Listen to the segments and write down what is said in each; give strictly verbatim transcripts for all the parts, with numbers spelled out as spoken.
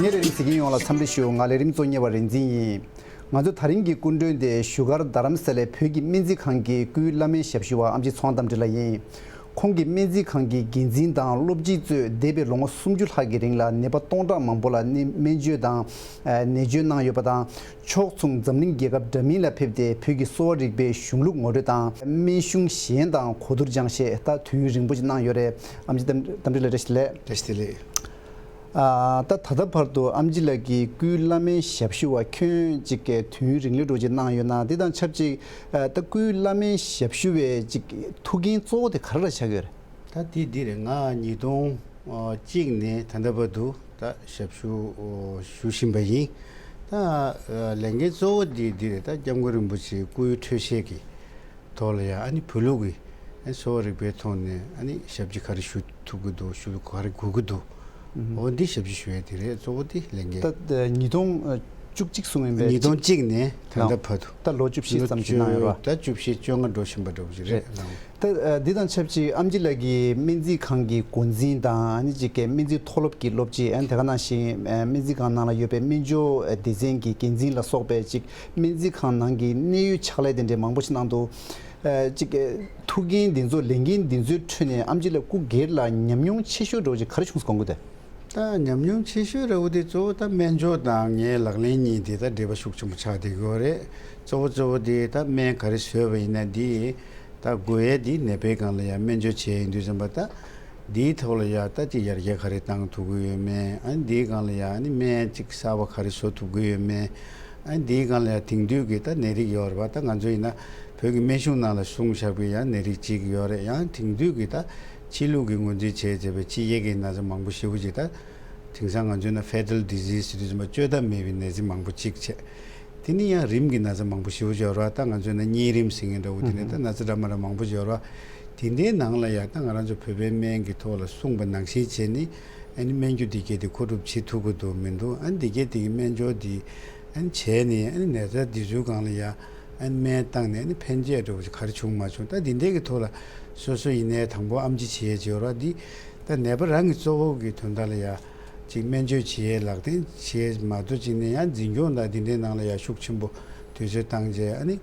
ལས་རིམ་གཟིགས་མཁན་ཡོངས་ལ་འཚམས་འདྲི་ཞུ། ང་ལས་རིམ་གཙོ་གཉེར་བ་རིག་འཛིན་ཡིན། ང་ཚོ་དེ་རིང་གི་སྐུ་མགྲོན་དེ་བཞུགས་སྒར་རྡ་རམ་ས་ལའི་བོད་ཀྱི་སྨན་རྩིས་ཁང་གི་སྐུའི་བླ་སྨན་ཞབས་ཞུ་བ་ཨེམ་ཆི་ཚེ་དབང་རྟ་མགྲིན་ལགས་ཡིན། ཁོང་གིས་སྨན་རྩིས་ཁང་གི་འགན་འཛིན་དང་སློབ་སྤྱི་གཙོས་འདས་པའི་ལོ་ངོ་སུམ་ཅུ་ལྷག་གི་རིང་ལ་ནད་པ་སྟོང་ཕྲག་མང་པོ་ལ་ནི་སྨན་བཅོས་དང་ནད་བཅོས་གནང་ཡོད་པ་དང་། ཕྱོགས་མཚུངས་འཛམ་གླིང་རྒྱལ་ཁབ་འདྲ་མིན་ལ་ཕེབས་ཏེ་བོད་ཀྱི་གསོ་བ་རིག་པའི་གཞུང་ལུགས་ངོ་སྤྲོད་དང་། སྨན་གཞུང་གཞན་དང་གོ་བསྡུར་སྦྱང་ཞེས་ད་དུས་ཡུན་རིང་པོ་ཞིག་གནང་ཡོད་རེད། ཨེམ་ཆི་རྟ་མགྲིན་ལགས། བཀྲ་ཤིས་བདེ་ལེགས། བཀྲ་ཤིས་བདེ་ལེགས། ཨ། ད་ད་ལྟ་བར་དུ་ཨེམ་ཆི་ལགས་ཀྱིས་སྐུའི་བླ་སྨན་ཞབས་ཞུ་བ་ཁྱོན་ཅིག་གི་དུས་ཡུན་རིང་ལོས་འགྲོ་ཅིག་གནང་ཡོད་ན། འདི་དང་ཆབས་ཅིག་ཨ། ད་སྐུའི་བླ་སྨན་ཞབས་ཞུ་བའི་ཅིག་ཐུགས་འགན་གཙོ་བོ་དེ་ག་རེ་ལ་ཆགས་ཀྱི་ཡོད་རེད། ད་དེ་འདི་རེད། ང་ཉིས་སྟོང་གཅིག་ནས་ད་ལྟ་བར་དུ་ད་ཞབས་ཞུ་ཞུ་བཞིན་པ་ཡིན། ད་ལས་འགན་གཙོ་བོ་འདི་འདི་རེད། ད་སྐྱབས་མགོན་རིན་པོ་ཆེའི་སྐུའི་འཕྲོད་བཞེས་ཀྱི་ཐོག་ལ་ཡ། ཨ་ནི་བོད་ལུགས་ཀྱི་ཨ་ནི་གསོ་བ་རིག་པའི་ཐོག་ནས་ཨ་ནི་ཞབས་ཕྱི་ག་རེ་ཞུ་ཐུབ་ཀྱི་འདུག་ཞུ་ག་རེ་དགོས་ཀྱི་འདུག་འོ་འདི་ཞབས་ཕྱི་ཞུ་ཡས་དེ་རེད། གཙོ་བོ་དེ་ལས་འགན། ད་ཉིས་སྟོང་བཅུ་གཅིག་གསུངས་ཡིན་པས། ཉིས་སྟོང་གཅིག་ནས་ད་ལྟ་བར་དུ། ད་ལོ་བཅུ་བཞི་ཙམ་ཞིག་གནང་ཡོད་རེད། ད་བཅུ་བཞི་བཅོ་ལྔ་འགྲོ་བཞིན་པ་འདྲ་བོ་ཞིག་རེད། ད་འདི་དང་ཆབས་ཅིག་ཨེམ་ཆི་ལགས་ཀྱིས་སྨན་རྩིས་ཁང་གི་འགོ་འཛིན་དང་། ཨ་ནི་ཅིག་གི་སྨན་རྩིས་མཐོ་སློབ་ཀྱི་སློབ་སྤྱི། ཨ་ནི་དེ་ག་ནང་བཞིན་སྨན་རྩིས་ཁང་ནང་ལ་ཡོད་པའི་སྨན་སྦྱོར་སྡེ་ཚན་གྱི་འགན་འཛིན་ལ་སོགས་པའི་ཅིག་སྨན་རྩིས་ཁང་ནང་གི་གནད་ཡོད་ཕྱག་ལས་དེ་འདྲའི་མང་པོ་ཞིག་གནང་འདུག་ཨ། ཅིག་ཐུགས་འགན་འདི་ཚོ་ལས་འགན་འདི་ཚོའི་ཁྲོད་ནས་ཨེམ་ཆི་ལགས་སྐུ་སྒེར་ལ་ཉམས་མྱོང་ཆེ་ཤོས་འདྲ་བོ་ཅིག་ག་རེ་བྱུང་སོང་དགོངས་ཀྱི་འདུག་ད་ཉམས་མྱོང་ཆེ་ཤོས་འདྲ་བོ་དེ་གཙོ་བོ་ད་སྨན་སྦྱོར་དང་ངའི་ལག་ལེན་གཉིས་དེ་ད་འབྲེལ་བ་ཤུགས་ཆེན་པོ་ཆགས་བསྡད་ཀྱི་ཡོད་རེད། གཙོ་བོ་གཙོ་བོ་དེ་ད་སྨན་ག་རེ་བཟོས་པ་ཡིན་ན་འདི་ད་དགོས་ཡས་འདི་ནད་པའི་སྒང་ལ་ཡང་སྨན་བཅོས་བྱས་ཡིན་དུས་ཙམ་པ། ད་འདིའི་ཐོག་ལ་ཡ་ད་ཅིག་ཡར་རྒྱས་ག་རེ་བཏང་ཐུབ་ཀྱི་ཡོད་མེད། ཨ་ནི་འདིའི་སྒང་ལ་ཡ་ཨ་ནི་སྨན་ཅིག་གསར་བ་ག་རེ་བཟོ་ཐུབ་ཀྱི་ཡོད་མེད། ཨ་ནི་འདིའི་སྒང་ལ་ཡ་དེང་དུས་ཀྱི་ད་ནད་རིགས་ཡོད་རེད་པ། ད་ང་ཚོ་ཡིན་ན་བོད་ཀྱི་སྨན་གཞུང་ནང་ལ་གསུངས་བཞག་པའི་ཡང་ནད་རིགས་གཅིག་ཡོད་རེད། ཡང་དེང་དུས་ཀྱི་ད་ཕྱི་ལུགས་ཀྱི་ངོས་འཛིན་བྱས་བྱས་པའི་ཕྱི་རྒྱལ་གྱི་ན་ཚ་མང་པོ་ཞེ་པོ་ཅིག་ད་དེང་སང་ང་ཚོའི་ན་fatal disease ཟེར་དུས་ཙམ་པ་བཅོས་ཐབས་མེད་པའི་ནད་རྫས་མང་པོ་གཅིག་བྱས། དེ་ནི་ཡང་རིམས་ཀྱི་ན་ཚ་མང་པོ་ཞེ་པོ་ཅིག་ཡོད་རེད་པ། ད་ང་ཚོའི་ན་གཉན་རིམས་ཟེར་མཁན་འདྲ་བོ། དེ་ནས་ད་ན་ཚ་འདྲ་མི་འདྲ་མང་པོ་ཅིག་ཡོད་རེད་པ། དེ་འདྲའི་ནང་ལ་ཡང་ད་ང་རང་ཚོ་བོད་པའི་སྨན་གྱི་ཐོག་ལ་གསུངས་པ་ནང་བཞིན་བྱས་ནས། ཨ་ནི་སྨན་རྒྱུ་འདི་གས་དེ་མཁོ་སྒྲུབ་བྱེད་ཐུབ་ཀྱི་འདུག་མི་འདུག་ཨ་ནི་འདི་གས་དེ་གི་སྨན་སྦྱོར་འདི་ཨ་ནི་བྱས་ནས། ཨ་ནི་ནད་རྟགས་འདི་ཚོའི་སྒང་ལ་ཡ་ཨ་ནི་སྨན་བཏང་ནས། ཨ་ནི་ཕན་ཆད་འདྲ་བོ་ཅིག་ག་རེ་བྱུང་མ་བྱུང་། ད་འདི་འདྲའི་གི་ཐོག་ལ་སོ་སོ་ཡིན་ནའི་དང་པོ་ཨེམ་ཆི་བྱེད་ཡས་ཅིག་ཡོད་རེད་པ། འདི་ད་ནད་པ་རང་གི་གཙོ་བོ་གི་དོན་དག་ལ་ཡ་ཅིག་སྨན་བཅོས་བྱེད་ཡས་ལག་དེབ་བྱེད་ཡས་མ་གཏོགས་ཅིག་ནས་ཡང་འཛིན་སྐྱོང་དང་འདི་འདྲའི་ནང་ལ་ཡ་ཤུགས་ཆེན་པོ་དུས་ཚོད་བཏང་བྱས། ཨ་ནི་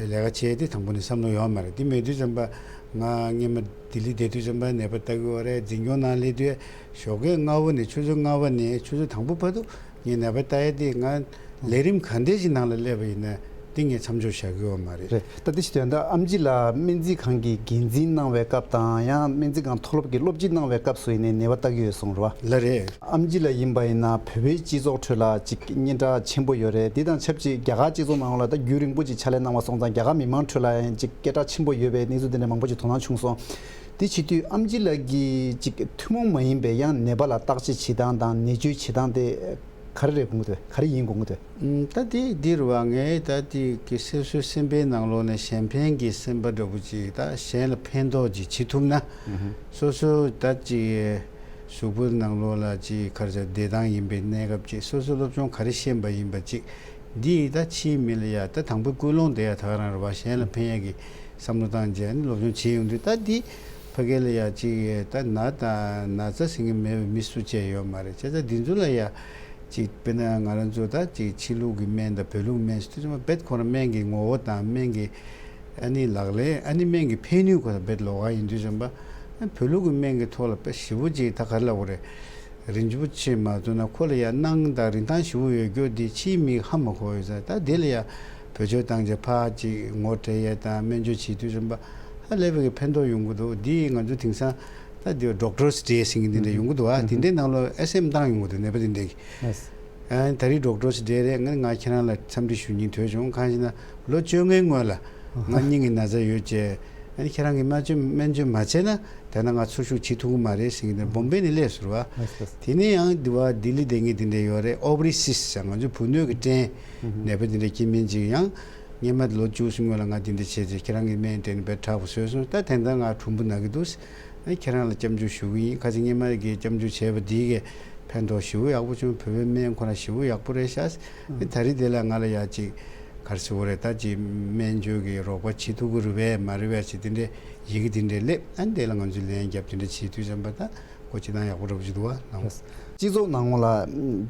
ལས་ཀ་བྱེད་ཡས་དེ་དང་པོ་ནས་བསམ་བློ་ཡོད་མ་རེད། དེ་མེད་དུས་ཙམ་པ་ང་སྔོན་མ་ལྡི་ལི་བསྡད་དུས་ཙམ་པ་ནད་པ་ལྟ་གི་ཡོད་རེད། འཛིན་སྐྱོང་ནང་སླེབས་དུས་ཞོགས་ཀས་སྔ་པོ་ནས། ཆུ་ཚོད་ལྔ་པ་ནས་ཆུ་ཚོད་དང་པོ་བར་དུ་ངས་ནད་པ་ལྟ་ཡས་དེ། ང་ལས་རིམ་ག་འདྲས་ཅིག་ནང་ལ་སླེབས་པ་ཡིན་ན་དེ་ངས་མཚམས་འཇོག་བཞག་གི་ཡོད་མ་རེད། རེད། ད་དེ་ཞིག་དོན་དག་ཨེམ་ཆི་ལགས་སྨན་རྩིས་ཁང་གི་འགན་འཛིན་གནང་བའི་སྐབས་དང་། ཡང་སྨན་རྩིས་ཁང་མཐོ་སློབ་ཀྱི་སློབ་སྤྱི་གནང་བའི་སྐབས་སུ་ཡིན་ནའི་ནད་པ་ལྟ་གི་ཡོད་གསུངས་རེད་པ། ལགས་རེད། ཨེམ་ཆི་ལགས་ཡིན་པ་ཡིན་ན་བོད་པའི་སྤྱི་ཚོགས་ཁྲོད་ལ་ཅིག་སྙན་གྲགས་ཆེན་པོ་ཡོད་རེད། དེ་དང་ཆབས་ཅིག་རྒྱ་གར་སྤྱི་ཚོགས་ནང་ལ་ད་རྒྱུན་རིང་པོ་ཅིག་ཕྱག་ལས་གནང་བ་སོང་ཙང་། རྒྱ་གར་མི་མང་ཁྲོད་ལ་ཡང་ཅིག་སྐད་གྲགས་ཆེན་པོ་ཡོད་པའི་གནས་ཚུལ་དེ་འདྲ་མང་པོ་ཅིག་དོ་སྣང་བྱུང་སོང་། དེ་བྱེད་དུས་ཨེམ་ཆི་ལགས་ཀྱིས་ཅིག་ཐུན་མོང་མ་ཡིན་པའི་ཡང་ནད་པ་ལ་བརྟག་དཔྱད་བྱེད་སྟངས་དང་ནད་བཅོས་བྱེད་སྟངས་དེ་ག་རེ་རེད་དགོངས་ཀྱི་འདུག་ག་རེ་ཡིན་དགོངས་ཀྱི་འདུག་ཨུམ། ད་དེ་འདི་རེད་པ། ངས་ད་དེ་གི་སོ་སོའི་སེམས་པའི་ནང་ལོགས་ནས་གཞན་ཕན་གྱི་སེམས་པ་འདྲ་བོ་ཅིག་ད་གཞན་ལ་ཕན་ཐོགས་ཅིག་བྱེད་ཐུབ་ན། ཨུ་ཧུ། སོ་སོ་ད་ཅིག་གཟུགས་པོའི་ནང་ལོགས་ལ་ཅིག་ག་རེ་ཟེར། བདེ་ཐང་ཡིན་པའི་གནས་སྐབས་ཅིག་སོ་སོ་སློབ་སྦྱོང་ག་རེ་ཤེས་པ་ཡིན་པ་ཅིག་འདི་ད་ཕྱིའི་མི་ལ་ཡ་ད་དང་པོའི་ཀུན་སློང་དེ་ཡ་ད་ག་རང་རེད་པ། གཞན་ལ་ཕན་ཡས་ཀྱི་བསམ་བློ་བཏང་བྱས་ནས་སློབ་སྦྱོང་བྱེད་ཡོང་དུས། ད་འདི་ཕ་གི་ལ་ཡ་ཅིག་ད་ན་དང་ན་ཚ་ཟེར་མཁན་མེད་པའི་མི་སུ་གཅིག་ཡོད་མ་རེད། བྱས་ཙང་འདི་ཚོ་ལ་ཡ་ཅིག་དཔེར་ན་ང་རང་ཚོ་ད་ཅིག་ཕྱི་ལུགས་ཀྱི་སྨན་དང་བོད་ལུགས་སྨན་ཟེར་དུས་ཙམ་པ་རྦད་ཁོ་རང་སྨན་གྱི་ངོ་བོ་དང་སྨན་གྱི་ཨ་ནི་ལག་ལེན། ཨ་ནི་སྨན་གྱི་ཕན་ནུས་ཁོ་ཐག་རྦད་ལོགས་ཀ་ཡིན་དུས་ཙམ་པ། ཨ་བོད་ལུགས་ཀྱི་སྨན་གྱི་ཐོག་ལ་དཔེ་ཞེ་པོ་ཅིག་ད་ག་རེ་ལབ་དགོས་རེད། རིན་པོ་ཆེ་མ་བཙུགས་ན་ཁོ་ལ་ཡ་གནང་དང་རིན་ཐང་ཞེ་པོ་ཡོད་རྒྱུ་འདི་ཕྱིའི་མིས་ཧ་མ་གོ་ཡོད་ཙང་། ད་དེ་ལ་ཡ་བེད་སྤྱོད་བཏང་བྱས་ཕར་ཅིག་ངོ་སྤྲད་ཡས་དང་སྨན་བཅོས་བྱེད་དུས་ཙམ་པ་ཧ་ལས་པའི་གི་ཕན་ཐོགས་ཡོང་གི་འདུག་འདི་ང་ཚོ་དེང་སང་ད་འདི་Doctor's Day ཟེར་མཁན་འདི་འདྲ་ཡོང་གི་འདུག་ཨ་དེ་འདྲའི་ནང་ལོགས་ཨེས་ཨེམ་བཏང་ཡོང་གི་འདུག་ནད་པ་དེ་འདྲས་ཀྱིས། ཨ་ད་རེས་Doctor's Day རེད། ང་ང་ཁྱེད་རང་ལ་འཚམས་འདྲི་ཞུ་སྙིང་འདོད་བྱུང་། གང་ཞེ་ན་ལོ་བཅོ་ལྔའི་སྔོན་ལ་ང་སྙིང་གི་ན་ཚ་ཡོད་བྱས། ཨ་ནི་ཁྱེད་རང་གིས་སྨན་བཅོས་སྨན་བཅོས་མ་བྱས་ན་ད་ནི་ང་ཚུར་ཞུགས་བྱེད་ཐུབ་ཀྱི་མ་རེད་ཟེར་གྱི་འདུག་བོམ་བེ་ནས་སླེབས་སོང་བ། ལགས་སོ། དེ་ནས་ཡང་འདི་བ་ལྡི་ལི་བསྡད་མཁན་དེ་འདྲ་ཡོད་རེད། Ovary cyst ཟེར་ང་ཚོའི་བུ་སྣོད་ཀྱི་སྐྲན་ནད་པ་དེ་འདྲ་སྐྱེ་མཁན་ཅིག་ཡང་སྔོན་མ་ལོ་བཅུ་གསུམ་སྔོན་ལ་ང་དེ་འདྲ་བྱས་ཚེ་ཁྱེད་རང་གིས་སྨན་སྤྲད་ནས་དཔེ་དྲག་པོ་བཟོས་སོང་། ད་དེ་འདྲ་ང་གྲུམ་བུ་ན་གི་འདུག་ཨ་ཁྱེད་རང་ལ་སྐྱབས་འཇུག་ཞུ་གི་ཡིན། ཁ་སང་སྔོན་མ་གི་སྐྱབས་འཇུག་བྱས་པ་དེ་གས་ཕན་ཐོགས་ཞེ་པོ་ཡག་པོ་བྱུང་། བོད་པའི་སྨན་ཁོ་རང་ཞེ་པོ་ཡག་པོ་རེད་ཤག་ཨ་ད་རེས་དེ་ལ་ང་ལ་ཡ་ཅིག་ག་རེ་ཟེར་དགོས་རེད། ད་ཅིག་སྨན་བཅོས་ཀྱི་རོགས་པ་བྱེད་ཐུབ་ཀྱི་རེད་པས་མ་རེད་པས་ཅིག་དེ་འདྲའི་ཡི་གེ་དེ་འདྲ་སླེབས། ཨ་ནི་དེ་ལ་ང་ཚོས་ལན་བརྒྱབ་དེ་འདྲ་བྱེད་དུས་ཙམ་པ་ད་ཁོ་སྤྱིར་བཏང་ཡག་པོ་འདྲ་པོ་ཅིག་འདུག་བ་ལགས། སྤྱི་ཚོགས་ནང་ལ་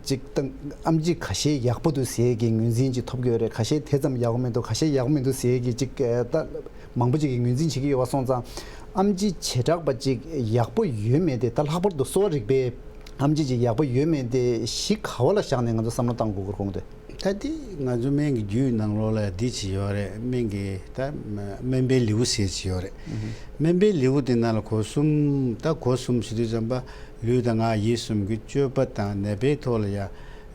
ཅིག་ཏང་ཨམ་ཆི་ཁ་ཤས་ཡག་པོ་འདུག་ཟེར་གྱི་ངོས་འཛིན་ཅིག་ཐོབ་ཀྱི་ཡོད་རེད། ཁ་ཤས་དེ་ཙམ་ཡག་པོ་མི་འདུག་ཁ་ཤས་ཡག་པོ་མི་འདུག་ཟེར་གྱི་ཅིག་ད་མང་པོ་ཅིག་གིས་ངོས་འཛིན་བྱེད་ཀྱི་ཡོད་པ་སོང་ཙང་། ཨམ་ཆི་བྱེ་བྲག་པ་ཅིག་ཡག་པོ་ཡོད་མེད་དེ། ད་ལྷག་པར་དུ་གསོ་བ་རིག་པའི་ཨམ་ཆི་ཅིག་ཡག་པོ་ཡོད་མེད་དེ་གཞི་ག་བ་ལ་བཞག་ནས་ང་ཚོ་བསམ་བློ་བཏང་དགོས་ཀྱི་རེད་དགོངས་ཏེ། ད་དེ་ང་ཚོ་སྨན་གྱི་རྒྱུད་ནང་ལོགས་ལ་འདི་ཅིག་ཡོད་རེད། སྨན་གྱི་ད་སྨན་པའི་ལེའུ་ཟེར་ཅིག་ཡོད་རེད། སྨན་པའི་ལེའུ་དེ་ནང་ལ་སྒོ་གསུམ། ད་སྒོ་གསུམ་ཟེར་དུས་ཙམ་པ་ལུས་དང་ངག་ཡིད་གསུམ་གྱི་སྤྱོད་པ་དང་ནད་པའི་ཐོག་ལ་ཡ་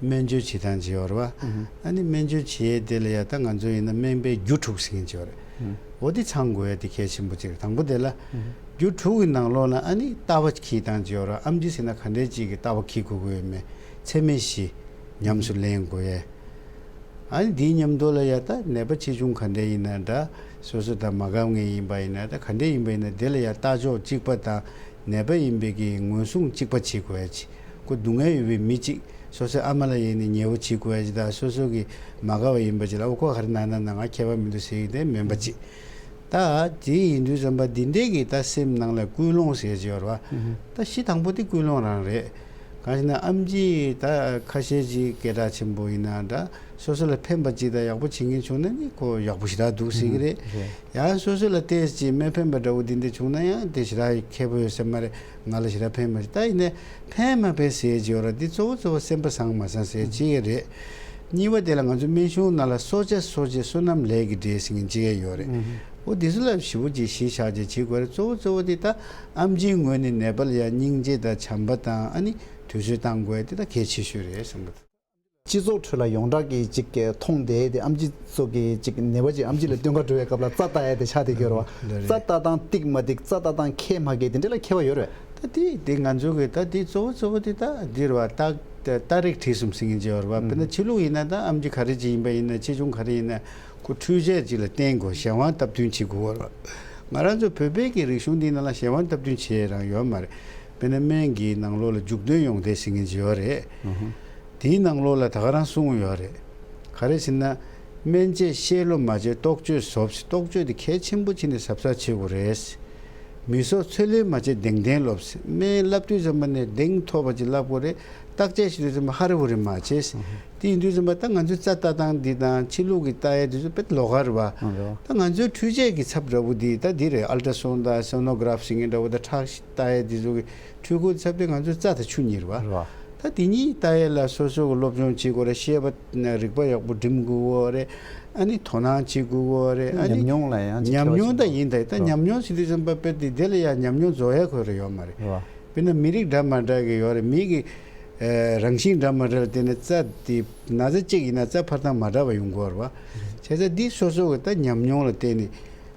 སྨན་བཅོས་བྱེད་སྟངས་ཅིག་ཡོད་རེད་བ། ཨ་ནི་སྨན་བཅོས་བྱེད་ཡས་དེ་ལ་ཡ་ད་ང་ཚོ་ཡིན་ན་སྨན་པའི་རྒྱུ་དྲུག་ཟེར་མཁན་ཅིག་ཡོད་རེད། འོ་དེ་ཚང་དགོས་ཡ་དེ་གལ་ཆེན་པོ་ཅིག་རེད། དང་པོ་དེ་ལ་རྒྱུ་དྲུག་གི་ནང་ལོགས་ལ་ཨ་ནི་ལྟ་བ་འཁྱེར་སྟངས་ཅིག་ཡོད་རེད། ཨམ་ཆི་ཟེར་ན་ག་འདྲས་ཅིག་གི་ལྟ་བ་འཁྱེར་དགོས་ཀྱི་ཡོད་མེད། ཚད་མེད་བཞི་ཉམས་སུ་ལེན་དགོས་ཡས། ཨ་ནི་དེའི་མཉམ་དུ་ལ་ཡ་ད་ནད་པ་ཆེ་ཆུང་ག་འདྲས་ཡིན་ན་འདྲ། སོ་སོ་དང་མ་འགལ་མཁན་ཡིན་པ་ཡིན་ན་ད་ག་འདྲས་ཡིན་པ་ཡིན་ན་དེ་ལ་ཡ་ལྟ་ཕྱོགས་གཅིག་པ་དང་ནད་པ་ཡིན་པའི་གི་ངོས་བཟུང་གཅིག་པ་བྱེད་དགོས་ཡ་ཅིག་ཁོ་སྡུག་བསྔལ་ཡོད་པའི་མི་གཅིག་སོ་སོའི་ཨ་མ་ལ་ཡིན་ནའི་ཉེ་བོ་བྱེད་དགོས་ཡ་ཅིག་དང་སོ་སོ་གི་མ་དགའ་བ་ཡིན་པ་ཅིག་ལ་འོ་ཁོ་ག་རེ་གནང་ན་གནང་། ང་ཁྱད་པར་མི་འདུག་ཟེར་གི་དེ་མིན་པ་ཅིག་ད་དེ་ཡིན་དུས་ཙམ་པ་འདི་འདྲས་ཀྱི་ད་སེམས་ནང་ལ་ཀུན་སློང་ཟེར་གྱི་ཡོད་རེད་བ། ད་གཞི་དང་པོ་དེ་ཀུན་སློང་རང་རེད། གང་ཞེ་ན་ཨམ་ཆི་ད་ཁ་ཤས་ཅིག་སྐད་གྲགས་ཆེན་པོ་ཡིན་ན་འདྲ། སོ་སོ་ལ་ཕན་པ་ཅིག་དང་ཡག་པོ་བྱེད་མཁན་བྱུང་ན་ནི་ཁོ་ཡག་པོ་ཞེ་དྲག་འདུག་ཟེར་གི་རེད། ཡང་སོ་སོ་ལ་ཏོག་ཙམ་མི་ཕན་པ་འདྲ་བོ་འདི་འདྲ་བྱུང་ན་ཡང་དེ་ཞེ་དྲག་ཁྱད་པར་ཡོད་ས་མ་རེད། ང་ལ་ཞེ་དྲག་ཕན་མ་ཤེས། ད་ཡིན་ནའི་ཕན་མ་ཕན་ཟེར་གྱི་ཡོད་རེད། འདི་གཙོ་བོ་གཙོ་བོ་སེམས་པ་བཟང་མ་བཟང་ཟེར་གཅིག་རེད། གཉིས་པ་དེ་ལ་ང་ཚོ་སྨན་གཞུང་ནང་ལ་གསོ་བྱ་གསོ་བྱེད་བསོད་ནམས་ལས་ཀྱི་འབྲས་ཟེར་མཁན་གཅིག་ཡོད་རེད། འོ་འདི་ཚོ་ལ་ཞེ་པོ་ཅིག་གཞི་བཞག་བྱས་བྱེད་དགོས་རེད། གཙོ་བོ་གཙོ་བོ་དེ་ད་ཨམ་ཆིའི་ངོས་ནས་ནད་པ་ལ་ཡང་སྙིང་རྗེ་དང་བྱམས་པ་དང་ཨ་ནི་དུས་ཚོད་བཏང་དགོས་དེ་ད་གལ་ཆེ་ཤོས་རེད་བསམ་གི་འདུག་སྤྱི་ཚོགས་ཁྲོད་ལ་ཡོངས་གྲགས་ཀྱི་ཅིག་གི་མཐོང་བསྡད་དེ་ཨམ་ཆི་ཚོ་གི་ཅིག་ནད་པ་ཅིག་ཨམ་ཆི་ལ་སྟོན་ག་འགྲོ་བའི་སྐབས་ལ་རྩ་ལྟ་ཡ་དེ་ཆགས་བསྡད་ཀྱི་ཡོད་རེད་བ། རྩ་ལྟ་སྟངས་ཏིག་མ་ཏིག་རྩ་ལྟ་སྟངས་ཁེ་མ་ཁེ་དེ་འདྲ་ལ་ཁྱད་པར་ཡོད་རེད། ད་དེ་དེ་ང་ཚོ་གི་ད་དེ་གཙོ་བོ་གཙོ་བོ་དེ་ད་འདི་རེད་བ། རྟགས་རྟགས་རིགས་དྲི་གསུམ་ཟེར་མཁན་ཅིག་ཡོད་རེད་བ། དཔེར་ན་ཕྱི་ལུགས་ཡིན་ན་ད་ཨམ་ཆི་ག་རེ་ཅིག་ཡིན་པ་ཡིན་ན་ཆེ་ཆུང་ག་རེ་ཡིན་ན་ཁོ་འཕྲུལ་ཆས་ཅིག་ལ་བརྟེན་དགོས། གཞན་དབང་སྟབས་བསྟུན་བྱེད་དགོས་རེད་བ། ང་རང་ཚོ་བོད་པའི་གི་རིག་གཞུང་འདི་ནང་ལ་གཞན་དབང་སྟབས་བསྟུན་བྱེད་རང་ཡོད་མ་རེད། དཔེར་ན་སྨན་གྱི་ནང་ལོགས་ལ་འཇུག་དོན་ཡོངས་བསྡད་ཟེར་མཁན་ཅིག་ཡོད་རེད། དེའི་ནང་ལོགས་ལ་ད་ག་རང་གསུངས་ཡོད་རེད། ག་རེ་ཟེར་ན། སྨན་དཔྱད་བཤད་བློ་མ་བྱས་རྟོག་དཔྱོད་གཟབ་ཟེར། རྟོག་དཔྱོད་དེ་གལ་ཆེན་པོ་བྱས་ནས་གཟབ་གཟབ་བྱེད་དགོས་རེད། མི་སྲོག་ཚོད་ལས་མ་བྱས་གདེང་ལྡན་སློབ་ཟེར། སྨན་བསླབ་དུས་ཙམ་པ་ནས་གདེང་ཐོབ་པ་ཅིག་བསླབ་དགོས་རེད། བརྟག་དཔྱད་བྱེད་དུས་ཙམ་པ་ཧ་རེ་ཧུ་རེ་མ་བྱས། དེ་ཡིན་དུས་ཙམ་པ་ད་ང་ཚོའི་རྩ་ལྟ་སྟངས་འདི་དང་ཕྱི་ལུགས་ཀྱི་ལྟ་ཡ་དེ་ཚོ་དཔེ་ལོགས་ཀ་རེད་བ། ད་ང་ཚོའི་འཕྲུལ་ཆས་ཀྱི་ཚབ་འདྲ་བོ་འདི་ད་འདི་རེད། ཨལ་ཊ་སོན་དང་སོ་ནོ་གྷ་ར་ཕི་ཟེར་མཁན་འདྲ་བོ་དང་ཁྲག་ལྟ་ཡ་དེ་ཚོ་གི་འཕྲུལ་འཁོར་ཚབ་དེ་ང་ཚོའི་རྩ་དང་ཆུ་གཉིས་རེད་བ། ད་དེ་གཉིས་ལྟ་ཡ་ལ་སོ་སོ་གི་སློབ་སྦྱོང་བྱེད་དགོས་རེད། ཤེས་པ་རིག་པ་ཡག་པོ་སྒྲིམ་དགོས་རེད། ཨ་ནི་དོ་སྣང་བྱེད་དགོས་རེད། ཨ་ནི་ཉམས་མྱོང་ལ་ཡང་ཅིག་ཉམས་མྱོང་ད་ཡིན་ད་ད་ཉམས་མྱོང་ཟེར་དུས་ཙམ་པ་དཔེ་དེ་དེ་ལ་ཡང་ཉམས་མྱོང་རྫོགས་ཡ་ཁོ་རེ་ཡོད་མ་རེད། དཔེར་ན་མི་རིགས་འདྲ་མ་འདྲ་གི་ཡོད་རེད། མི་གི་ཨེ་རང་བཞིན་འདྲ་མ་འདྲ་ལ་བརྟེན་ནས་རྩ་དེ་ན་ཚ་གཅིག་ཡིན་ན་རྩ་འཕར་སྟངས་མ་འདྲ་བ་ཡོང་གི་ཡོད་རེད་བ། བྱས་ཙང་འདི་སོ་སོ་གི་ད་ཉམས་མྱོང་ལ་བརྟེན་ནས་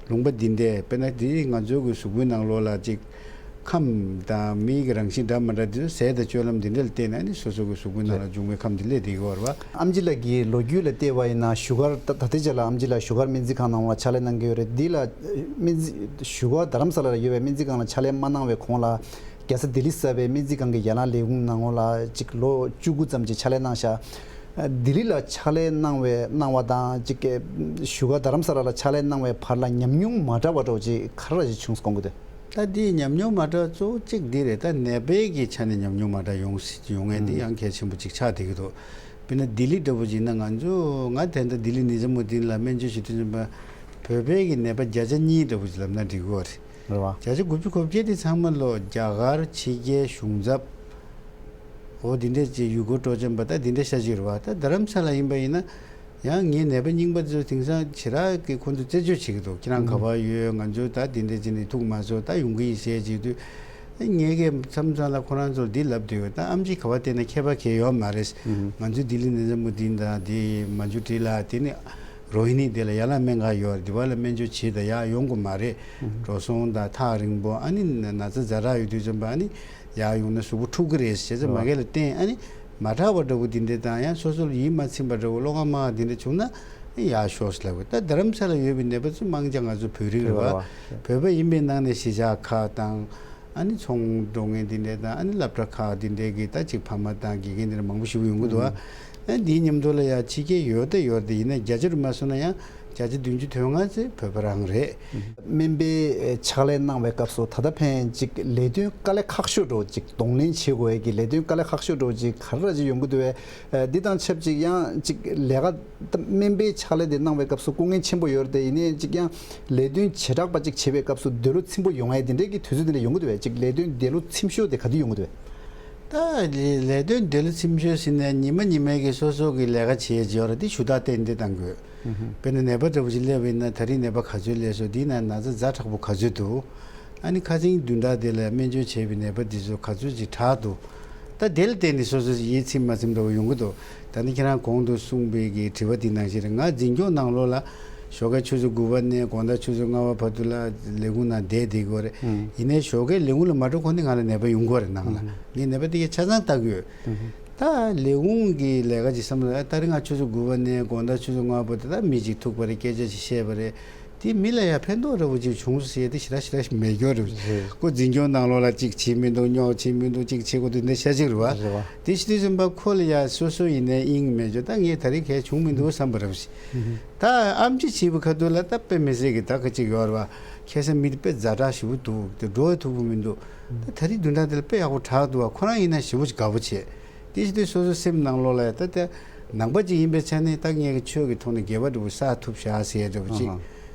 ལུང་པ་འདི་འདྲས་དཔེར་ན་འདི་ང་ཚོ་གི་གཟུགས་པོའི་ནང་ལོགས་ལ་ཅིག་ཁམས་དང་མི་གི་རང་བཞིན་འདྲ་མ་འདྲ་འདི་ཚོ་ཟས་དང་སྤྱོད་ལམ་འདི་འདྲ་ལ་བརྟེན་ནས་ནི་སོ་སོ་གི་གཟུགས་པོའི་ནང་ལ་འབྱུང་བའི་ཁམས་འདི་སླེབས་བསྡད་ཀྱི་ཡོད་རེད་བ། ཨམ་ཆི་ལགས་ཀྱི་ལོ་རྒྱུས་ལ་བལྟས་པ་ཡིན་ན་བཞུགས་སྒར་ད་ད་ལྟའི་ཆ་ལ་ཨམ་ཆི་ལགས་བཞུགས་སྒར་སྨན་རྩིས་ཁང་ནང་ལ་ཕྱག་ལས་གནང་གི་ཡོད་རེད། འདི་ལ་སྨན་རྩིས་བཞུགས་སྒར་རྡ་རམ་ས་ལ་ལ་ཡོད་པའི་སྨན་རྩིས་ཁང་ལ་ཕྱག་ལས་མ་གནང་བའི་གོང་ལ་རྒྱལ་ས་ལྡི་ལི་གསར་པའི་སྨན་རྩིས་ཁང་གི་ཡན་ལག་ལས་ཁུངས་ནང་ལོགས་ལ་ཅིག་ལོ་བཅུ་དགུ་ཙམ་ཅིག་ཕྱག་ལས་གནང་ཤག་ལྡི་ལི་ལ་ཕྱག་ལས་གནང་བའི་གནང་བ་དང་ཅིག་བཞུགས་སྒར་རྡ་རམ་ས་ལ་ལ་ཕྱག་ལས་གནང་བའི་བར་ལ་ཉམས་མྱོང་མ་འདྲ་བ་འདྲ་བོ་ཅིག་ག་རེ་ཅིག་བྱུང་སོང་གི་འདུག་ད་འདི་ཉམས་མྱོང་མ་འདྲ་གཙོ་བོ་གཅིག་འདི་རེད། ད་ནད་པའི་གི་ཆ་ནས་ཉམས་མྱོང་མ་འདྲ་ཡོང་སྲིད་ཡོང་ངེས་འདི་ཡང་གལ་ཆེན་པོ་གཅིག་ཆགས་བསྡད་ཀྱི་འདུག་དཔེར་ན་ལྡི་ལི་འདྲ་བོ་ཅིག་ན་ང་ཚོ་ང་དེ་འདྲ་ལྡི་ལི་ནི་ཛ་མུ་དིན་ལ་སྨན་བཅོས་བྱེད་དུས་ཙམ་པ་བོད་པའི་གི་ནད་པ་བརྒྱ་ཆ་གཉིས་འདྲ་བོ་ཅིག་ལབ་ན་འགྲིག་གི་རེད། རེད་བ། བརྒྱ་ཆ་དགུ་བཅུ་གོ་བརྒྱད་དེ་ཚང་མ་ལོ་རྒྱ་གར་ཕྱི་རྒྱལ་གཞུང་ཚབ། འོ་འདི་འདྲས་ཅིག་ཡུལ་སྐོར་སྤྲོ་འཆམ་པ་ད་འདི་འདྲས་ཤ་ཅིག་རེད་བ། ད་རྡ་རམ་ས་ལ་ཡིན་པ་ཡིན་ན། ཡང་ངའི་ནད་པ་རྙིང་པ་ཚོ་དེང་སང་ཞེ་དྲག་གི་ཁོང་ཚོ་རྩད་གཅོད་བྱེད་ཀྱི་འདུག་ཁྱེད་རང་ག་པར་ཡོད། ང་ཚོ་ད་འདི་འདྲ་བྱས་ནས་ཐུག་མ་སོང་། ད་ཡོང་གི་ཡིན་ཟེར་བྱེད་དུས། ངས་ཀྱི་མཚམས་མཚམས་ལ་ཁོ་རང་ཚོར་འདི་ལབ་བསྡད་ཡོད། ད་ཨམ་ཆི་ག་པར་བལྟས་ན་ཁྱད་པར་གང་ཡོད་མ་རེད། ང་ཚོའི་ལྡི་ལི་ནི་ཛ་མུ་དིན་དང་དེ་མན་ཇུ་ཊི་ལ་དེ་ནི་རོ་ཧི་ནི་དེ་ལ་ཡར་ལ་སྨན་ཁང་ཡོད་རེད། དེ་བ་ལ་སྨན་བཅོས་བྱེད་དང་ཡར་ཡོང་དགོས་མ་རེད། འགྲོ་སོང་དང་ཐག་རིང་པོ། ཨ་ནི་ན་ཚ་ཛ་དྲག་ཡོད་དུས་ཙམ་པ་ཨ་ནི་ཡར་ཡོང་ན་གཟུགས་པོ་འཁྲུག་གི་རེད་ཟེར་ཙམ་མ་གས་ལ་བརྟེན་ཨ་ནི། མ་དྲག་པ་འདྲ་བོ་འདི་འདྲ་དང་ཡང་སོ་སོར་ཡིད་མ་ཚིམ་པ་འདྲ་བོ་བློ་ཁ་མ་འདི་འདྲ་བྱུང་ན་ཡག་ཤོས་ལབ་དགོས། ད་རྡ་རམ་ས་ལ་ཡོད་པའི་ནད་པ་ཚོ་མང་ཆེ་ང་ཚོ་བོད་རིགས་རེད་བ། བོད་པ་ཡིན་པའི་ནང་ནས་གཞིས་ཆགས་ཁག་དང་ཨ་ནི་ཚོང་འགྲོ་མཁན་འདི་འདྲ་དང་ཨ་ནི་སློབ་གྲྭ་ཁག་འདི་འདྲ་གི་ད་ཅིག་ཕ་མ་དང་དགེ་རྒན་འདི་འདྲ་མང་པོ་ཞིག་ཡོང་གི་འདུག་བ། ཨ་འདིའི་མཉམ་དུ་ལ་ཡང་ཕྱི་རྒྱལ་ཡོད་ད་ཡོད་དེ་ཡིན་ན་བརྒྱ་ཆ་རུ་མ་སོང་ན་ཡང་བརྒྱ་ཆ་བདུན་ཅུ་དོན་ལྔ་ཙམ་བོད་པ་རང་རེད། སྨན་པའི་ཕྱག་ལས་གནང་བའི་སྐབས་སུ་ད་ལྟ་ཕན་ཅིག་ལས་དོན་དཀའ་ལས་ཁག་ཤོས་འདྲ་བོ་ཅིག་གདོང་ལེན་བྱེད་དགོས་ཡས་ཀྱི་ལས་དོན་དཀའ་ལས་ཁག་ཤོས་འདྲ་བོ་ཅིག་ག་རེ་ར་ཅིག་ཡོང་གི་འདུག་བས། འདི་དང་ཆབས་ཅིག་ཡང་ཅིག་ལས་ཀ་ད་སྨན་པའི་ཕྱག་ལས་དེ་གནང་བའི་སྐབས་སུ་སྐུ་ངལ་ཆེན་པོ་ཡོད་རེད་དེ་ཡིན་ནའི་ཅིག་ཡང་ལས་དོན་བྱེ་བྲག་པ་ཅིག་བྱེད་པའི་སྐབས་སུ་འདོད་བློ་ཚིམ་པོ་ཡོང་ཡས་དེ་འདྲས་ཀྱི་དུས་ཚོད་དེ་འདྲ་ཡོང་གི་འདུག་བས། ཅིག་ལས་དོན་འདོད་བློ་ཚིམ་ཤོས་དེ་ག་དུས་ཡོང་གི་འདུག་བས། ད་ལས་ལས་དོན་འདོད་བློ་ཚིམ་ཤོས་ཟེར་ནས་ཉི་མ་ཉི་མའི་གི་སོ་སོ་གི་ལས་ཀ་བྱེད་ཡས་ཅིག་ཡོད་རེད། དེ་ཞུ་དག་ཏན་ཏན་གཏང་དགོས། ཨུ་ཧུ། དཔེར་ན་ནད་པ་འདྲ་བོ་ཅིག་སླེབས་པ་ཡིན་ན་ད་རིང་ནད་པ་ག་ཚོད་སླེབས་སོང་། དེའི་ནང་ན་ཚ་ཛ་དྲག་པོ་ག་ཚོད་འདུག་ཨ་ནི་ཁ་སང་བདུན་ཕྲག་དེ་ལ་སྨན་བཅོས་བྱས་པའི་ནད་པ་འདི་ཚོ་ག་ཚོད་ཅིག་དྲག་འདུག་ད་དེ་ལ་བརྟེན་ནས་སོ་སོ་ཡིད་ཚིམ་མ་ཚིམ་འདྲ་བོ་ཡོང་གི་འདུག་ད་ནི་ཁྱེད་རང་གོང་དུ་གསུངས་པའི་གི་དྲི་བ་འདི་ནང་བཞིན་རེད། ང་འཛིན་སྐྱོང་ནང་ལོགས་ལ་ཞོགས་ཀའི་ཆུ་ཚོད་དགུ་པ་ནས་དགོང་དག་ཆུ་ཚོད་ལྔ་པ་བར་དུ་ལ་ལས་ཁུངས་ནང་བསྡད་བསྡད་དགོས་རེད། ཨུམ། ཡིན་ནའི་ཞོགས་ཀའི་ལས་ཁུངས་ལ་མ་འགྲོ་གོང་ནས་ང་ལ་ནད་པ་ཡོང་གི་ཡོད་རེད་ནང་ལ། ཨུམ། ངས་ནད་པ་དེ་གའི་ཆ་ཚང་ལྟ་གི་ཡོད། ཨུམ། ད་ལས་ཁུངས་ཀྱི་ལས་ཀ་ཅིག་བསམ་བློ་ད་རིང་ང་ཆུ་ཚོད་དགུ་པ་ནས་དགོང་དག་ཆུ་ཚོད་ལྔ་པ་བར་དུ་ད་མི་གཅིག་ཐུག་པ་རེད། སྐད་ཆ་ཅིག་བཤད་པ་རེད། དེ་མི་ལ་ཡང་ཕན་ཐོགས་འདྲ་བོ་ཅིག་བྱུང་སོང་ཟེར་ཏེ་ཞེ་དྲག་ཞེ་དྲག་མེད་སྐྱོ་རེད། རེད། ཁོ་འཛིན་སྐྱོང་ནང་ལོགས་ལ་ཅིག་བྱེད་མི་འདུག་རྙོག་བྱེད་མི་འདུག་ཅིག་བྱེད་དགོས་འདུག་འདི་བཤད་ཅིག་རེད་བ། རེད་བ། དེ་ཤི་དུས་ཙམ་པ་ཁོ་ལ་ཡང་སོ་སོ་ཡིན་ནའི་དབྱིངས་མེད་ཅོ། ད་ངས་ད་རིང་གལ་བྱུང་མི་འདུག་བསམ་པ་རེད་བ། ད་ཨམ་ཆི་བྱིས་པ་ཁ་ཐུག་ལ་ད་དཔེ་མི་སྲིད་ཀྱི་ད་ཁ་ཅིག་ཡོད་རེད་བ། ཁ་སང་མི་དེ་དཔེ་ཛ་དྲག་ཞེ་པོ་འདུག་དེ་འགྲོ་ཐུབ་ཀྱི་མི་འདུག་ད་ད་རིང་བདུན་ཕྲག་དེ་ལ་དཔེ་ཡག་པོ་དྲག་འདུག་བ། ཁོ་རང་ཡིན་ན་ཞེ་པོ་ཅིག་དགའ་པོ་བྱེད། དེ་བྱེད་དུས་སོ་སོ་སེམས་ནང་ལོགས་ལ་ད་ལྟ་ནང་པ་ཅིག་ཡིན་པའི་ཆ་ནས་ད་ངས་ཀྱི་ཆོས་ཀྱི་ཐོག་ནས་དགེ་བ་འདྲ་བོ་བསགས་ཐུབ་བཞག་ཟེར་འདྲ་བོ་ཅིག་ཨ་ཧ།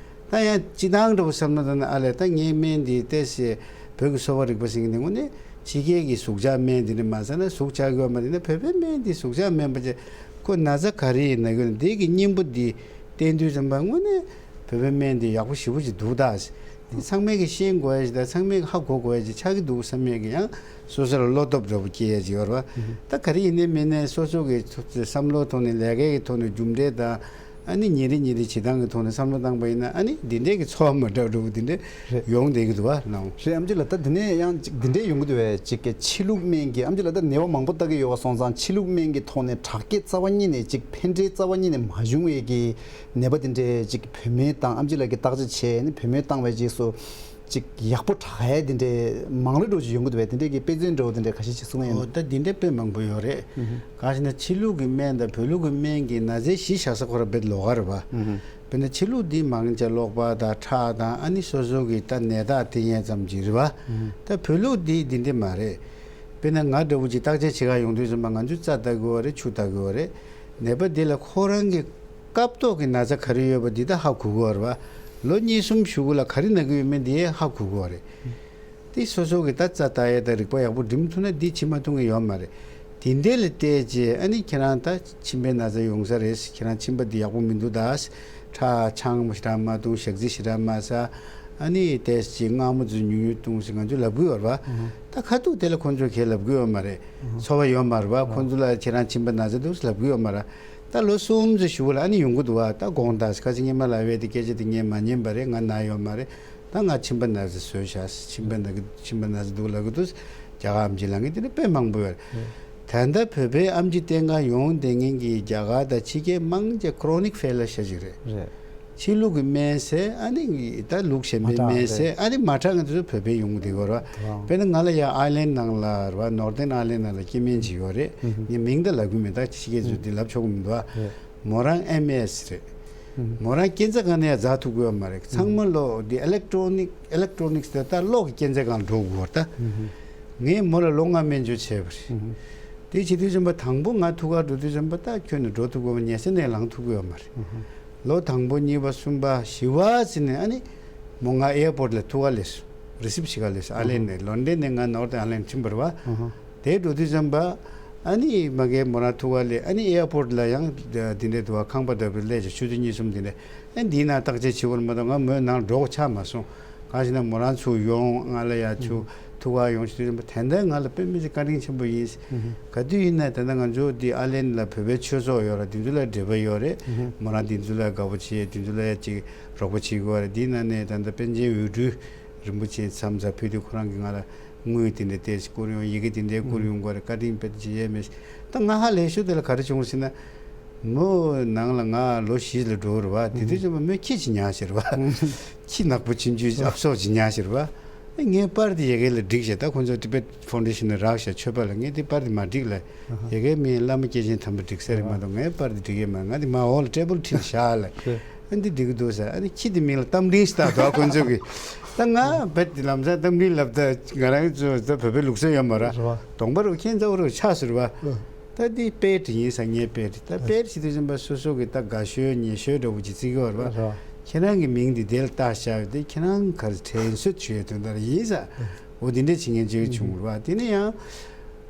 ད་ཡང་སྤྱི་བཏང་འདྲ་བོ་བསམ་ན་ད་ནི་ཨ་ལས་ད་ངའི་སྨན་འདི་ཏོག་ཙམ་བོད་ཀྱི་གསོ་བ་རིག་པ་ཟེར་མཁན་འདི་དངོས་གནས་ཕྱི་རྒྱལ་གྱི་ཟུག་གཅོག་སྨན་འདི་འདྲ་མ་ཟ་ན་ཟུག་གཅོག་གི་ཡོད་མ་རེད་ན། བོད་པའི་སྨན་འདི་ཟུག་གཅོག་སྨན་པ་ཅིག་ཁོ་ན་ཚ་ག་རེ་ཡིན་ན་གི་འདི་གི་སྙིང་པོ་འདི་བསྟེན་དུས་ཙམ་པ་དངོས་གནས་བོད་པའི་སྨན་འདི་ཡག་པོ་ཞེ་པོ་ཅིག་འདུག་ད། འདི་ཚང་མས་ཀྱི་ཤེས་དགོས་ཡ་ཅིག་དང་ཚང་མས་ཀྱི་ཧ་གོ་དགོས་ཡ་ཅིག་ཆགས་ཀྱི་འདུག་བསམ་ཡས་ཀྱི་ཡང་སོ་སོ་ལ་བློ་སྟོབས་འདྲ་བོ་སྐྱེ་ཡ་ཅིག་ཡོད་རེད་བ། ད་ག་རེ་ཡིན་ནའི་མིན་ནའི་སོ་སོ་གི་བསམ་བློ་ཐོག་ནས་ལས་ཀའི་གི་ཐོག་ནས་རྒྱུ་འབྲས་དང་ཨ་ནི་ཉིན་རེ་ཉིན་རེ་བྱེད་སྟངས་ཀྱི་ཐོག་ནས་བསམ་བློ་བཏང་པ་ཡིན་ན་ཨ་ནི་འདི་འདྲས་ཀྱི་ཚོར་བ་མ་འདྲ་འདྲ་བོ་འདི་འདྲས་རེད། ཡོང་བསྡད་ཀྱི་འདུག་བ་ལགས། རེད། ཨམ་ཆི་ལགས་ད་འདི་ནས་ཡང་ཅིག་འདི་འདྲས་ཡོང་གི་འདུག་བས། ཅིག་གི་ཕྱི་ལུགས་སྨན་གྱི་ཨམ་ཆི་ལགས་ད་ནད་པ་མང་པོ་ལྟ་གི་ཡོད་པ་སོང་ཙང་ཕྱི་ལུགས་སྨན་གྱི་ཐོག་ནས་དྲག་སྐྱེད་རྩ་བ་ཉིད་ནས་ཅིག་ཕན་འབྲས་རྩ་བ་ཉིད་ནས་མ་བྱུང་བའི་གི་ནད་པ་འདི་འདྲས་ཅིག་བོད་སྨན་དང་ཨམ་ཆི་ལགས་ཀྱིས་བརྟག་དཔྱད་བྱས་ནས་བོད་སྨན་བཏང་བའི་རྗེས་སུ་ཅིག་ཡག་པོ་དྲག་ཡས་འདི་འདྲས་མང་རེ་འགྲོ་ཅིག་ཡོང་གི་འདུག་བས། འདི་འདྲས་ཀྱི་དཔེ་མཚོན་འདྲ་བོ་འདི་འདྲས་ཁ་ཤས་ཅིག་གསུང་ཡ་ཡིན། ཨོ་ད་འདི་འདྲས་དཔེ་མང་པོ་ཡོད་རེད། ཨུ་ཧུ། གང་ཞེ་ན་ཕྱི་ལུགས་ཀྱི་སྨན་དང་བོད་ལུགས་ཀྱི་སྨན་གྱི་ན་ཚའི་གཞི་བཞག་ས་ཁོ་རང་དཔེ་ལོགས་ཀ་རེད་བ། ཨུ་ཧུ། དཔེར་ན་ཕྱི་ལུགས་འདི་མང་ཆེ་གློག་པ་དང་ཁྲག་དང་ཨ་ནི་སོ་སོ་གི་ད་ནད་རྟགས་བསྟན་ཡས་ཙམ་ཅིག་རེད་བ། ཨུ་ཧུ། ད་བོད་ལུགས་འདི་འདི་འདྲས་མ་རེད། དཔེར་ན་ང་འདྲ་བོ་ཅིག་བརྟག་དཔྱད་བྱེད་ག་ཡོང་དུས་ཙམ་པ་ང་ཚོས་རྩ་ལྟ་དགོས་བ་རེད། ཆུ་ལྟ་དགོས་བ་རེད། ནད་པ་འདི་ལ་ཁོ་རང་གི་སྐབས་ཐོག་གི་ན་ཚ་ག་རེ་ཡོད་པ་འདི་ད་ཧ་གོ་དགོས་བ་རེད་བ། ལོ་གཉིས་གསུམ་གཞུག་གུ་ལ་ག་རེ་ན་གི་ཡོད་མེད་འདི་ཧ་གོ་དགོས་བ་རེད། འདི་སོ་སོ་གི་ད་རྩ་ལྟ་ཡས་ད་རིག་པ་ཡག་པོ་སྒྲིམ་ཐུབ་ན་འདི་ཕྱི་མ་ཐུག་ངེས་ཡོད་མ་རེད། དེ་འདྲས་ལ་བལྟས་རྗེས་ཨ་ནི་ཁྱེད་རང་ད་མཆིན་པའི་ན་ཚ་ཡོང་ས་རེད། ཁྱེད་རང་མཆིན་པ་འདི་ཡག་པོ་མི་འདུག་ད། ཁྲག་ཆང་ཞེ་དྲག་མ་འཐུང་། ཞག་རྩི་ཞེ་དྲག་མ་ཟ། ཨ་ནི་ཏོག་ཙམ་མངར་མོ་ཚོ་ཉུང་ཉུང་འཐུང་ཟེར་ང་ཚོས་ལབ་གི་ཡོད་རེད་བ། ད་ཁ་ཐུག་དེ་ལ་ཁོང་ཚོས་གས་ལབ་གི་ཡོད་མ་རེད། ཚོར་བ་ཡོད་མ་རེད་བ། ཁོང་ཚོ་ལ་ཁྱེད་རང་མཆིན་པ་ན་ཚ་འདུག་ལབ་གི་ཡོད་མ་རེད། ད་ལོ་གསུམ་ཙམ་གཞུག་གུ་ལ་ཨ་ནི་ཡོང་གི་འདུག་བ། ད་དགོངས་དག་ཁ་ཅིག་སྔོན་མ་ལབ་པའི་དེ་སྐད་ཆ་དེ་ངས་མ་ཉན་པ་རེད། ང་ན་ཡོད་མ་རེད། ད་ང་མཆིན་པ་ན་ཚ་བཟོས་བཞག་མཆིན་པ་ན་གི་མཆིན་པ་ན་ཚ་འདུག་ལབ་གི་འདུག་རྒྱ་གར་ཨམ་ཆི་ལབ་མཁན་དེ་འདྲ་དཔེ་མང་པོ་ཡོད་རེད། ད་ལྟ་བོད་པའི་ཨམ་ཆི་བསྟེན་ག་ཡོང་བསྡད་མཁན་གྱི་རྒྱ་གར་དང་ཕྱི་རྒྱལ་མང་ཆེ་chronic failure་ཤ་ཅིག་རེད། རེད། ཕྱི་ལུགས་ཀྱི་སྨན་ཟས་ཨ་ནི་ད་ལུགས་གཞན་པའི་སྨན་ཟས་ཨ་ནི་མ་དྲག་མཁན་དེ་ཚོ་བོད་པའི་ཡོང་གི་འདུག་ར། དེ་རང་། དཔེར་ན་ང་ལ་ཡ་ཨའི་ལན་ནང་ལ་ར་Northern Ireland་ནང་ལ་སྐྱེ་དམན་ཅིག་ཡོད་རེད། ངས་མིང་ད་ལབ་གི་མེད། ད་ཕྱི་རྒྱལ་ཚོས་འདི་ལབ་ཆོག་གི་མི་འདུག་ཨ། རེད། མོ་རང་ཨེམ་ཨེས་རེད། མོ་རང་སྐྱེ་འཚར་སྒང་ནས་ཡང་འཛག་ཐུབ་ཀྱི་ཡོད་མ་རེད། ཚང་མ་གློག་འདི་electronic electronics་དེ་ད་གློག་གི་སྐྱེ་འཚར་སྒང་ལ་འགྲོ་དགོས་པ་རེད་ད། ངས་མོ་ལ་ལོ་ལྔ་སྨན་བཅོས་བྱས་པ་རེད། དེ་བྱེད་དུས་ཙམ་པ་དང་པོ་ང་ཐུག་ག་འགྲོ་དུས་ཙམ་པ་ད་ཁྱོན་ནས་འགྲོ་ཐུབ་ཀྱི་ཡོད་མ་རེད། ཉལ་ས་ནས་ལངས་ཐུབ་ཀྱི་ཡོད་མ་རེད། ལོ་དང་པོ་གཉིས་པ་གསུམ་པ་བཞི་པ་ཟེར་ནས་ཨ་ནི་མོ་ང་ཨེར་པོར་ལ་ཐུག་ག་སླེབས་སོང་། རི་སིབ་བྱེད་ག་སླེབས་སོང་། ཨ་ལན་ནས་ལོན་ཌོན་ནས་ང་ནོར་ཐན་ཨ་ལན་ཁྲིམས་པར་བ། དེ་འགྲོ་དུས་ཙམ་པ་ཨ་ནི་མ་གའི་མོ་རང་ཐུག་ག་སླེབས། ཨ་ནི་ཨེར་པོར་ལ་ཡང་དེ་འདྲའི་དུ་བ་ཁང་པ་འདྲ་པོ་སླེབས་བྱས་ཆུ་ཚོད་གཉིས་གསུམ་དེ་འདྲ། ཨ་འདིའི་ནང་བརྟག་དཔྱད་བྱེད་དགོས་རེད་མ་གཏོགས་ང་མོའི་ནང་འགྲོ་ཆགས་མ་སོང་། གང་ཞེ་ན་མོ་རང་ཚུར་ཡོང་ང་ལ་ཡ་ཆུ་ཐུག་ག་ཡོང་ཞེས་དུས་ཙམ་པ་དེ་འདྲ་ང་ལ་དཔེ་མི་སྲིད་བཀའ་དྲིན་ཆེན་པོ་ཡིན། ག་དུས་ཡིན་ན་དེ་འདྲ་ང་ཚོ་འདི་ཨ་ལན་ལ་བོད་པའི་ཆོས་ཚོགས་ཡོད་ར། དེ་ཚོ་ལ་འབྲེལ་བ་ཡོད་རེད། མོ་རང་དེ་ཚོ་ལ་དགའ་པོ་བྱེད། དེ་ཚོ་ལ་ཡ་ཅིག་རོགས་པ་བྱེད་དགོས་རེད། འདིའི་ནང་ནས་ད་ལྟ་པཎ་ཆེན་འོད་སྤྲུལ་རིན་པོ་ཆེ་མཚམས་མཚམས་ཕེབས་དུས་ཁོ་རང་གིས་ང་ལ་དངུལ་དེ་འདྲ་ཏོག་ཙམ་བསྐུར་ཡོང་། ཡི་གེ་དེ་འདྲ་བསྐུར་ཡོང་དགོས་རེད། བཀའ་དྲིན་དཔེ་ཆེ་ཡས་མེད། ད་ང་ཧ་ལས་ཤོས་དེ་ལ་ག་རེ་བྱུང་ཟེར་ན། མོ་ནང་ལ་ང་ལོ་བཞི་ལ་འགྲོ་རེད་བ། དེ་དུས་ཙམ་པ་མོས་ཁྱི་ཅིག་ཉར་བྱས་རེད་བ། ཁྱི་ནག་པོ་ཆུང་ཆུང་ཨབ་སོག་ཅིག་ཉར་བྱས་རེད་བ། ངའི་པར་དེ་ཡ་གི་ལ་འགྲིག་བྱས། ད་ཁོང་ཚོ་Tibet Foundation་ནས་རག་བྱས་མཆོད་པ་ལ། ངས་དེ་པར་དེ་མ་འགྲིག་ལ། ཡ་གི་མིའི་བླ་མ་སྐྱེས་ཆེན་དམ་པ་འགྲིག་ས་རེད་མ་གཏོགས་ངའི་པར་དེ་འགྲིག་གི་མ། ང་དེ་མ་འོག་ལ་ཊེ་བལ་ཁྲིད་བཞག་ལ། ཨ་འདི་འགྲིག་གི་འདུག་ཟེར། ཨ་ནི་ཁྱི་དེ་མིང་ལ་རྟ་མགྲིན་ཟེར་བཏགས་འདུག་ཁོང་ཚོ་གིས། ད་ང་བེད་དེ་ལམ་སང་རྟ་མགྲིན་ལབ། ད་ང་རང་ཚོ་ད་བོད་པའི་ལུགས་སྲོལ་ཡོད་མ་རེད། གདོང་པ་རུ་ཁྱེད་ཚ་བོ་རུ་ཆགས་ཟེར་བ། ད་འདི་པེ་ཊི་ཡིན་ཟེར། ངའི་པེ་ཊི། ད་པེ་ཊི་བྱེད་དུས་ཙམ་པ་སོ་སོ་གི་ད་དགའ་ཤོས་ཉེ་ཤོས་འདྲ་བོ་ཅིག་བརྩི་གི་ཡོད་རེད་བ། ཁྱེད་རང་གི་མིང་འདི་དེ་ལ་བཏགས་བཞག་ཡོད་དེ། ཁྱེད་རང་ག་རེ་དྲན་གསོ་བྱེད་ཡོད་དོན་དག་ཡིན་ཟེར། འོ་དེ་འདྲ་བྱེད་མཁན་ཅིག་བྱུང་རེད་བ། དེ་ནས་ཡང་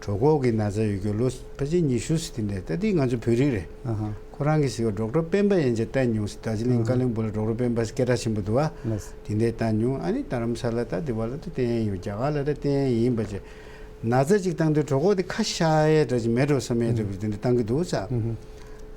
གྲོད་ཁོག་གི་ན་ཚ་ཡོད་རྒྱུ་ལོ་ཕལ་ཆེར་ཉི་ཤུ་ཙམ་དེ་འདྲ། ད་འདི་ང་ཚོ་བོད་རིགས་རེད། ཁོ་རང་གིས་ཟེར་བ། ཌོག་ཊར་སྤེན་པ་ཡན་ཆད་བསྟེན་མྱོང་ཟེར། རྡོ་རྗེ་གླིང་ཀ་ལོན་སྦུག་ལ་ཌོག་ཊར་སྤེན་པ་སྐད་གྲགས་ཆེན་པོ་འདུག་བ། དེ་འདྲ་བསྟེན་མྱོང་། ཨ་ནི་རྡ་རམ་ས་ལ་ད་འདི་བ་ལ་ད་བསྟེན་ཡོད། རྒྱ་གར་ལ་ད་བསྟེན་ཡིན་པ་བྱས། ན་ཚ་གཅིག་བཏང་དུས་གྲོད་ཁོག་དེ་ཁ་ཤ་ཡས་འདྲ་ཅིག་མེད་འགྲོ་བསམ་ཡས་འདྲ་བོ་དེ་འདྲ་བཏང་གི་འདུག་ཟེར།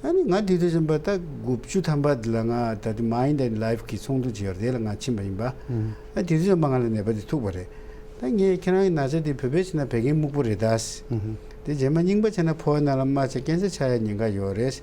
ཨ་ནི་ང་དེ་དུས་ཙམ་པ་ད་དགུ་བཅུ་ཐམ་པ་དེ་ལ་ང་ད་དེ་Mind and Life་གི་ཚོགས་འདུ་ཅིག་ཡོད་རེད། དེ་ལ་ང་ཕྱིན་པ་ཡིན་པ། ཨ་དེ་དུས་ཙམ་པ་ང་ལ་ནད་པ་དེ་ཐུག་པ་རེད། ད་ངས་ཁྱེད་རང་གི་ན་ཚ་དེ་བོད་པའི་ཕྱིར་ན་བད་ཀན་སྨུག་པོ་རེད་ད་ཟེར། དེ་རྗེས་མ་རྙིང་པ་བྱས་ན་ཕོ་བའི་ནང་ལ་རྨ་བྱས་ཀན་སར་ཆགས་ཡས་ཉེན་ཁ་ཡོད་རེད། བྱས་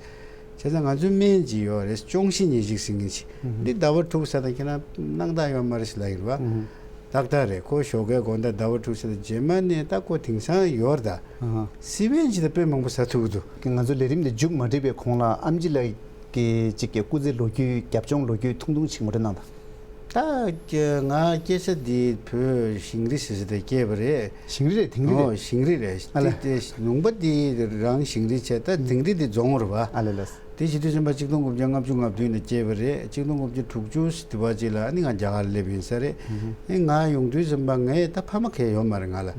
ཙང་ང་ཚོའི་སྨན་ཅིག་ཡོད་རེད། ཅོང་ཞི་ཉེར་གཅིག་ཟེར་མཁན་ཅིག། འདི་ཟླ་བ་དྲུག་ཟ་དང་ཁྱེད་རང་སྣང་དག་ཡོད་མ་རེད་ཟེར་ལབ་ཡིན་པ། ཏག་ཏག་རེད། ཁོ་ཞོགས་ཀའི་དགོང་དག་ཟླ་བ་དྲུག་ཟ་དང་རྗེས་མ་ནས་ད་ཁོ་དེང་སང་ཡོད་རེད་ད། སི་པན་ཅིག་ད་དཔེ་མང་པོ་ཟ་ཐུབ་ཀྱི་འདུག། ང་ཚོ་ལས་རིམ་འདི་མཇུག་མ་སྒྲིལ་བའི་གོང་ལ་ཨེམ་ཆི་ལགས་ཀྱི་ཅིག་གི་སྐུ་ཚེ་ལོ་རྒྱུས་རྒྱབ་ལྗོངས་ལོ་རྒྱུས་ཐུང་ཐུང་ཅིག་ངོ་སྤྲོད་གནང་དང་། ད་ང་སྐྱེས་ས་འདི་བོད་ཞིང་རི་ཟེར་ས་དེ་སྐྱེས་པ་རེད། ཞིང་རི་རེད། དིང་རི་རེད། ཨོ་ཞིང་རི་རེད། ཨ་ལས། དེ་དེ་ལུང་པ་འདི་རང་ཞིང་རི་བྱས། ད་དིང་རི་འདི་རྫོང་རེད་བ། ཨ་ལས་ལས། དེ་བྱེད་དུས་ཙམ་པ་གཅིག་སྟོང་དགུ་བརྒྱ་ལྔ་བཅུ་ང་བདུན་ལ་སྐྱེས་པ་རེད། གཅིག་སྟོང་དགུ་བརྒྱ་དྲུག་ཅུ་དེ་བ་ཅིག་ལ་ཨ་ནི་ང་རྒྱ་གར་ལ་སླེབས་ཡིན་ས་རེད། ཨེ་ང་ཡོང་དུས་ཙམ་པ་ངའི་ད་ཕ་མ་གང་ཡང་ཡོད་མ་རེད་ང་ལ།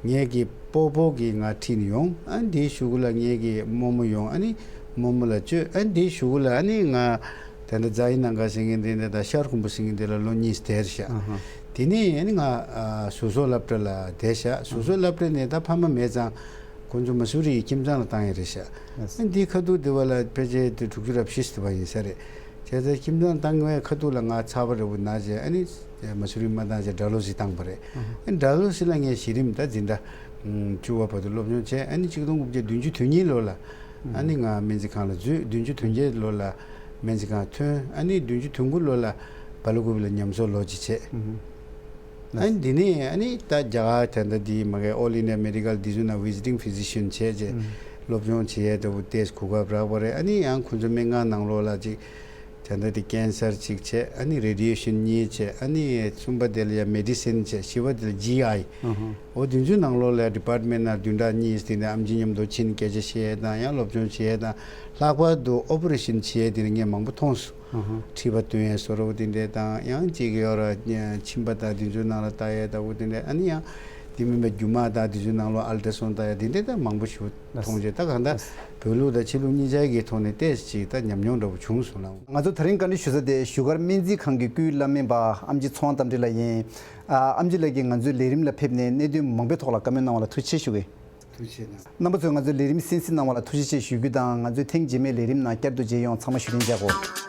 ངའི་གི་སྤོ་སྤོ་གིས་ང་ཁྲིད་ནས་ཡོང་། ཨ་ནི་དེའི་གཞུག་གུ་ལ་ངའི་གི་རྨོ་མོ་ཡོང་། ཨ་ནི་རྨོ་མོ་ལ་བཅོས། ཨ་ནི་དེའི་གཞུག་གུ་ལ་ཨ་ནི་ང་ད་ལྟ་རྫ་ཡི་ནང་ག་ཟེར་མཁན་དེ་འདྲ་དང་ཤར་ཁུམ་བུ་ཟེར་མཁན་དེ་ལ་ལོ་གཉིས་བསྡད་ཤག། དེ་ནས་ཨ་ནི་ང་ཨ་ཟུར་བཟོ་སློབ་གྲྭ་ལ་བསྡད་ཤག། ཟུར་བཟོ་སློབ་གྲྭ་ནས་ད་ཕ་མ་མེད་ཙང་ཁོང་ཚོ་མ་སུ་རི་ཡི་ཁྱིམ་ཚང་ལ་བཏང་ཡས་རེད་ཤག། ཨ་ནི་དེའི་ཁ་ཐུག་དེ་བ་ལ་ཕལ་ཆེར་དེ་དྲུག་ཅུ་རེ་བཞི་ཙམ་དེ་བ་ཡིན་ས་རེད། བྱས་ཙང་ཁྱིམ་ཚང་བཏང་བའི་ཁ་ཐུག་ལ་ང་ཚ་བ་འདྲ་བོ་ན་བྱས། ཨ་ནི་མ་སུ་རི་མ་བཏང་བྱས་ཌལ་ཧོ་སི་བཏང་པ་རེད། ཨ་ནི་ཌལ་ཧོ་སི་ལ་ངས་གཞི་རིམ་ད་འཛིན་གྲྭ་བཅུ་པ་བར་དུ་སློབ་སྦྱོང་བྱས། ཨ་ནི་གཅིག་སྟོང་དགུ་བརྒྱ་བདུན་ཅུ་དོན་གཉིས་ལོ་ལ་ཨ་ནི་ང་སྨན་རྩིས་ཁང་ལ་འཛུལ། བདུན་ཅུ་དོན་བརྒྱད་ལོ་ལ་སྨན་རྩིས་ཁང་ཐོན། ཨ་ནི་བདུན་ཅུ་དོན་དགུ་ལོ་ལ་སྦེལ་ཀོབ་ལ་ཉམས་གསོ་ལོ་གཅིག་བྱས། ཨ་ནི་འདི་ནས་ཨ་ནི་ད་རྒྱ་གར་ད་ལྟ་འདི་མ་གི་All India Medical འདི་ཚོ་ནང་Visiting Physician བྱས་རྗེས་སློབ་སྦྱོང་བྱེད་ཡས་ལྟ་བུ་ཏོག་ཙམ་གོ་སྐབས་རག་པ་རེད། ཨ་ནི་ཡང་ཁོང་ཚོ་སྨན་ཁང་ནང་ལོགས་ལ་ཅིག་ད་ལྟ་འདི་ཀན་སར་ཅིག་བྱས། ཨ་ནི་Radiation གཉིས་བྱས། ཨ་ནི་གསུམ་པ་དེ་ལ་ཡ་Medicine བྱས། བཞི་པ་དེ་ལ་ཇི་ཨའི། འོ་དེ་ཚོའི་ནང་ལོགས་ལ་Department ནང་བདུན་ཕྲག་གཉིས་དེ་ནས་ཨེམ་ཆི་མཉམ་དུ་ཕྱིན་སྐད་ཆ་བཤད་ཡས་དང་ཡང་སློབ་སྦྱོང་བྱེད་ཡས་དང་། ལྷག་པར་དུ་ཨོ་པ་རེ་ཤན་བྱེད་ཡས་དེ་ནས་ངས་མང་པོ་མཐོང་སོང་། མཁྲིས་པ་བཏོན་ཡས་བཟོ་འདྲ་བོ་དེ་འདྲས་དང་། ཡང་གཅིག་ཡོད་ར་མཆིན་པ་དང་དེ་ཚོའི་ནང་ལ་ལྟ་ཡས་ལྟ་བུ་དེ་འདྲས། ཨ་ནི་ཡང་དེ་མིན་པའི་རྒྱུ་མ་དང་དེ་ཚོའི་ནང་ལོགས་ཨལ་ཏྲ་སོན་ལྟ་ཡས་དེ་འདྲས་ད་མང་པོ་ཞིག་མཐོང་རྗེས། ད་གང་ལྟར་བོད་ལུགས་དང་ཕྱི་ལུགས་གཉིས་ཆ་གི་ཐོག་ནས་ཏོག་ཙམ་ཅིག་ད་ཉམས་མྱོང་འདྲ་བོ་བྱུང་སོང་ལགས། ང་ཚོ་དེ་རིང་བཀའ་འདྲི་ཞུ་ས་དེ་བཞུགས་སྒར་སྨན་རྩིས་ཁང་གི་སྐུའི་བླ་སྨན་པ་ཨེམ་ཆི་ཚེ་དབང་རྟ་མགྲིན་ལགས་ཡིན། ཨ་ཨེམ་ཆི་ལགས་ཀྱིས་ང་ཚོའི་ལས་རིམ་ལ་ཕེབས་ནས་གནད་དོན་མང་པོའི་ཐོག་ལ་བཀའ་མོལ་གནང་བ་ལ་ཐུགས་རྗེ་ཆེ་ཞུ་གི། ཐུགས་རྗེ་གནང་། རྣམ་པ་ཚོས་ང་ཚོའི་ལས་རིམ་གསན་གཟིགས་གནང་བ་ལ་ཐུགས་རྗེ་ཆེ་ཞུ་རྒྱུ་དང་། ང་ཚོའི་ཐེངས་རྗེས་མའི་ལས་རིམ་ནང་བསྐྱར་དུ་མཇལ་ཡོང་། ཚང་མ་བཞུགས་གདན་འཇགས་དགོས།